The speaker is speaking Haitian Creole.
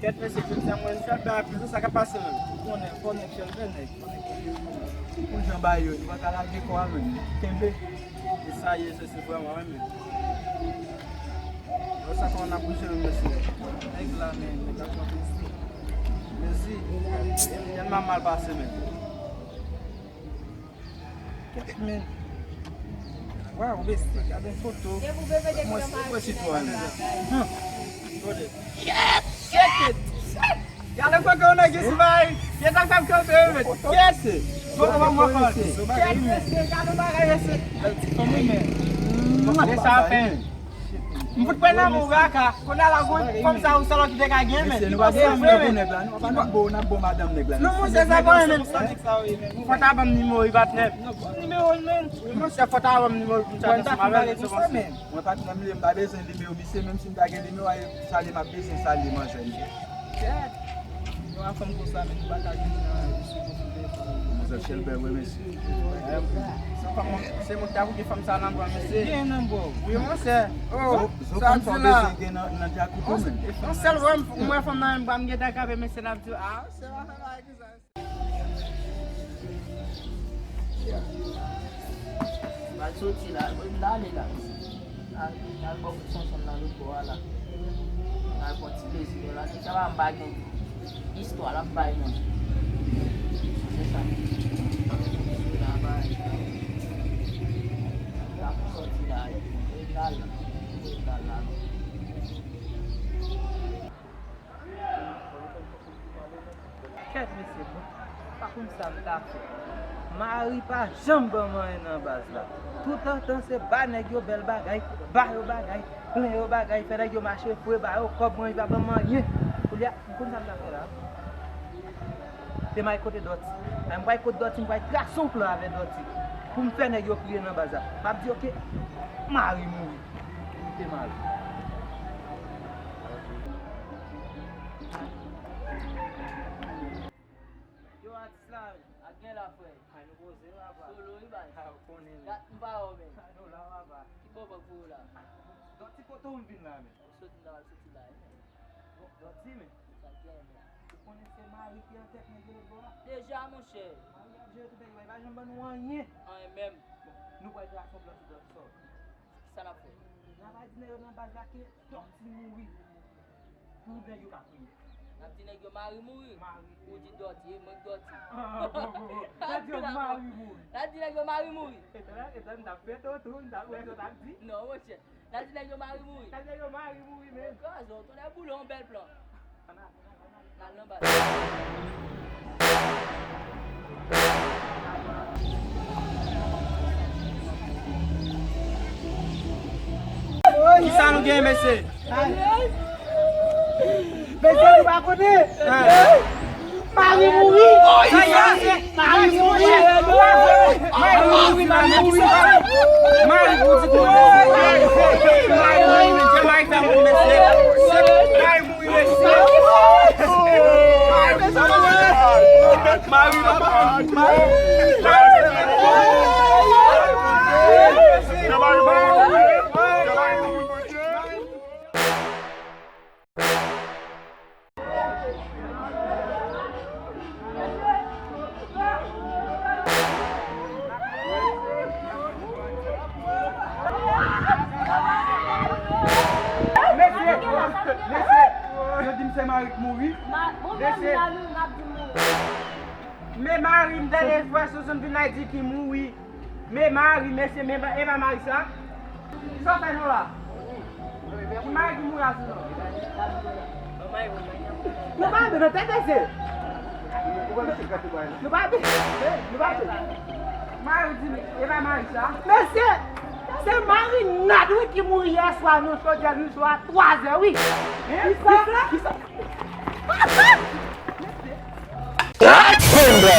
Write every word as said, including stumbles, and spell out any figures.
Kèt mesye, jodi a mwen fè bèl apre sa, sa k ap pase menm? Ou konnen, fò nèg chèlbè nèg, fò nèg chèlbè nèg. Pou jan bagay yo, nou pa ka lage kò a menm. Kenbe. E sa ye, se, se vrèman wi menm. Yo, sa kòman n ap bouje menm mesye? Nèg la menm, nèg la pran plezi. Mezi, tèlman mal pase menm. Kèt men. Waw, mesye, gade foto. Mwen, mwen sitwayen. Hum. Gade. Yes! Check it! Gade fò ke yon nèg isi bay. Kèt ak sa m kanpe, men. Kèt! Bon, bon, bon, bon. Kèt, mesye, gade bagay, mesye. Fanmi, men. Mwen, sa fè. M fout pran nan mou kaka. Kounye a la, gwo fanm sa ou sèl ki te ka gen, men. Mesye, nou pa bezwen gwo nèg la, nou pa nan bo, nan bo madanm nèg la. Non, monchè, sa pa renmen. Fò ta ban m nimewo, wi, patnè. Nimewo l, men. Wi, monchè, fò ta ban m nimewo pou m ta ansanm avè l, se konsa. Mwen, patnè m li, m pa bezwen nimewo misye, menm si m ta gen nimewo a, salye m ap bezwen salye manzè li. Kèt! Yon fanm konsa, men nou pa ka vin nan isi pou sou telefòn. Manzè chèlbè, wi, mesye. Se fanm, se moun ki ta pou gen fanm sa nan bwa, mesye. Gen nan bwa. Wi, monchè. Oh, sa di la. Gen nan, nan djakout ou menm. Yon sèl wè m, m wè fanm nan menm bwa, m gentan kanpe, mesye, n ap di, ah, se pa fè bagay konsa. Al soti la, mwen m ale la. Al, al bò kout sonson nan lòt bò a la. Al pran ti plezi nou la. Nèg sa pa m pa gen istwa l ap bay non. Se sa. L ap soti la, mwen m al, mwen m al la non. Kèt mesye, bon, pa konn sa m ta fè. Mari pa janm ban m anyen nan baz la. Toutotan se ba nèg yo bèl bagay, ba yo bagay, plen yo bagay, fè nèg yo mache fre, ba yo kòb, mwen li pa ban m anyen. Kounye a, ou konn sa m ta fè la? Te m al kote Dòti. Lè m pral kote Dòti, m pral trase yon plan avè Dòti. Pou m fè nèg yo kriye nan baz la. M ap di, oke, mari mouri. Li te mari. Yo, atis la, ak gen la, frè. A, nou poze, papa. Solo, wi, baz. A, ou konnen, men. Dat m pa wè w, men. A, nou la, papa. Ki bò bòk pou ou la? Dòti, kote w vin la, men? Ou soti, m ta pral soti la, wi, men. Bon, Dòti, men. Sa k gen, men? Ou konnen se mari ki an tèt nèg yo lòt bò a? Deja, monchè. Mari ap jere tout bagay, li pa janm ban nou anyen. Anyen menm. Bon, nou pral trase yon plan sou Dòti, sa w di? Kisa n ap fè? N ap al di nèg yo nan baz la ke Dòti mouri. Pou nèg yo ka kriye. N ap di nèg yo mari mouri. Mari. Ou di Dòti, e mwen k Dòti. Ah, bon, bon, bon. Nèg yo mari mouri. N ap di nèg yo mari mouri. Etan, etan, m t ap fè tou, tou, m t ap wè sa w t ap di. Non, monchè. N ap di nèg yo mari mouri. N ap di nèg yo mari mouri, men. Kraze w, tonnè boule, yon bèl plan. Ann al. Kisa nou gen, mesye? Mesye, nou pa konnen. Mari mouri. Mari mouri. Mari mouri, mari mouri. Mari mouri. Mari mouri, mesye. Mari mouri. Mesye, mesye, yo di m se mari k mouri. Mesye. Men mari m dènye fwa Souzoun vin la di ki mouri. Men mari, mesye, men e pa mari sa. Sa w fè nou la? Ki mari ki mouri a Souzoun? Nou pa antre nan tèt mesye. Nou pa antre. Nou pa antre. Mari di e pa mari sa. Mesye, se marinad wi ki mouri yè swa nan chodyè nou swa twa zè wi. Kisa? Kisa? Hot Panda!